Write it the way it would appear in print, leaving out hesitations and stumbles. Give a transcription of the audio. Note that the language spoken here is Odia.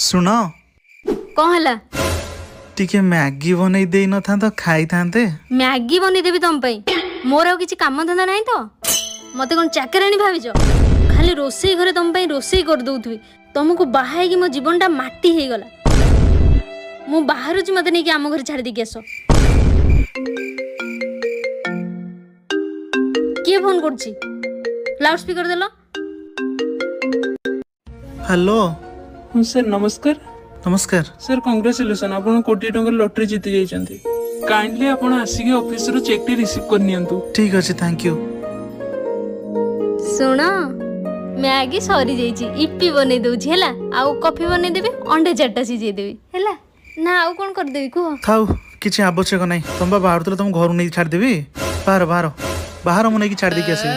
ଶୁଣ। କଣ ହେଲା? ଟିକେ ମ୍ୟାଗି ବନେଇ ଦେଇ ନଥାନ୍ତ, ଖାଇଥାନ୍ତେ। ମ୍ୟାଗି ବନେଇଦେବି ତମ ପାଇଁ? ମୋର ଆଉ କିଛି କାମ ଧନ୍ଦା ନାହିଁ ତ? ମତେ କଣ ଚାକରାଣୀ ଭାବିଛ? ଖାଲି ରୋଷେଇ ଘରେ ତମ ପାଇଁ ରୋଷେଇ କରିଦଉଥିବି। ତମକୁ ବାହା ହେଇକି ମୋ ଜୀବନଟା ମାଟି ହେଇଗଲା। ମୁଁ ବାହାରୁଛି, ମତେ ନେଇକି ଆମ ଘରେ ଛାଡ଼ି ଦେଇକି ଆସ। କିଏ ଫୋନ କରୁଛି? ଲାଉଡ ସ୍ପିକର ଦେଲ। ହ୍ୟାଲୋ। ହଁ ସାର୍, ନମସ୍କାର। ନମସ୍କାର। ସାର୍, କଂଗ୍ରାଚୁଲେସନ୍, ଆପଣ କୋଟିଏ ଟଙ୍କାର ଲଟେରୀ ଜିତି ଯାଇଛନ୍ତି। କାଇଣ୍ଡଲି ଆପଣ ଆସିକି ଅଫିସରୁ ଚେକ୍ଟି ରିସିଭ୍ କରିନିଅନ୍ତୁ। ଠିକ ଅଛି, thank you. ଶୁଣ, ମ୍ୟାଗି ସରିଯାଇଛି, ଇପି ବନେଇ ଦଉଛି ହେଲା। ଆଉ କଫି ବନେଇଦେବି, ଅଣ୍ଡା ଚାରିଟା ସିଝେଇ ଦେବି, ହେଲା ନା? ଆଉ କଣ କରିଦେବି କୁହ? ଥାଉ, କିଛି ଆବଶ୍ୟକ ନାହିଁ। ତମେ ବା ବାହାରୁଥିଲ, ତମ ଘରୁ ନେଇକି ଛାଡ଼ିଦେବି। ବାହାର ବାହାର ବାହାର, ମୁଁ ନେଇକି ଛାଡ଼ି ଦେଇକି ଆସିବି।